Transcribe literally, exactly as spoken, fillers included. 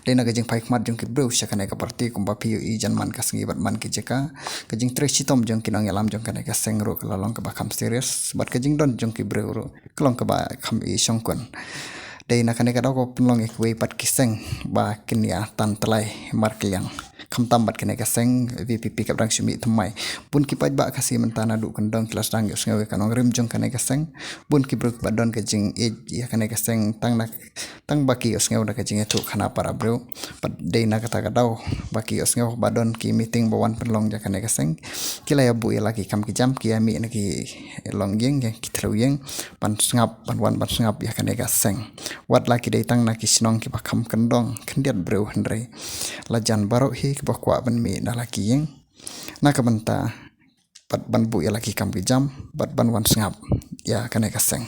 Dei na ka jingphai khmat jong ki briew sha kane ka party kumba phi ïohi jan man ka sngi bad man ki jaka, ka jingtrei shitom jong ki nongïalam jong kane ka seng ruh ka la long kaba kham serious bad ka jingdon jong ki briew ruh ka long kaba kham i shongkun. Dei na kane ka daw ka pynlong ïa kiwei pat ki seng ba kin ïa tan tlai markylliang. Khamtam bad kane ka seng VPP kaba dang shu mih thymmai. Bun ki paidbah Khasi mynta naduh kyndong ki la sdang ïohsngew ïa ka nongrim jong kane ka seng. Bun ki briew kiba don ka jingïeit ïa kane ka seng tang na tang ba ki ïohsngew da ka jingïathuh khana para briew. Bad dei na kata ka daw ba ki ïohsngew ba don ki meeting ba wan pynlong ïa kane ka seng. Ki la ïa buh ïa la ki kam ki jam, ki ïa mih na ki longïing, ïa ki thliew ïing ban sngap, ban wan ban sngap ïa kane ka seng. Wat la ki dei tang na ki shnong kiba kham kyndong khyndiat briew hynrei la jan baroh hi kiba kwah ban mih na la ki ïing. Na ka bynta bad ban buh ïa la ki kam ki jam bad ban wan sngap ïa kane ka seng.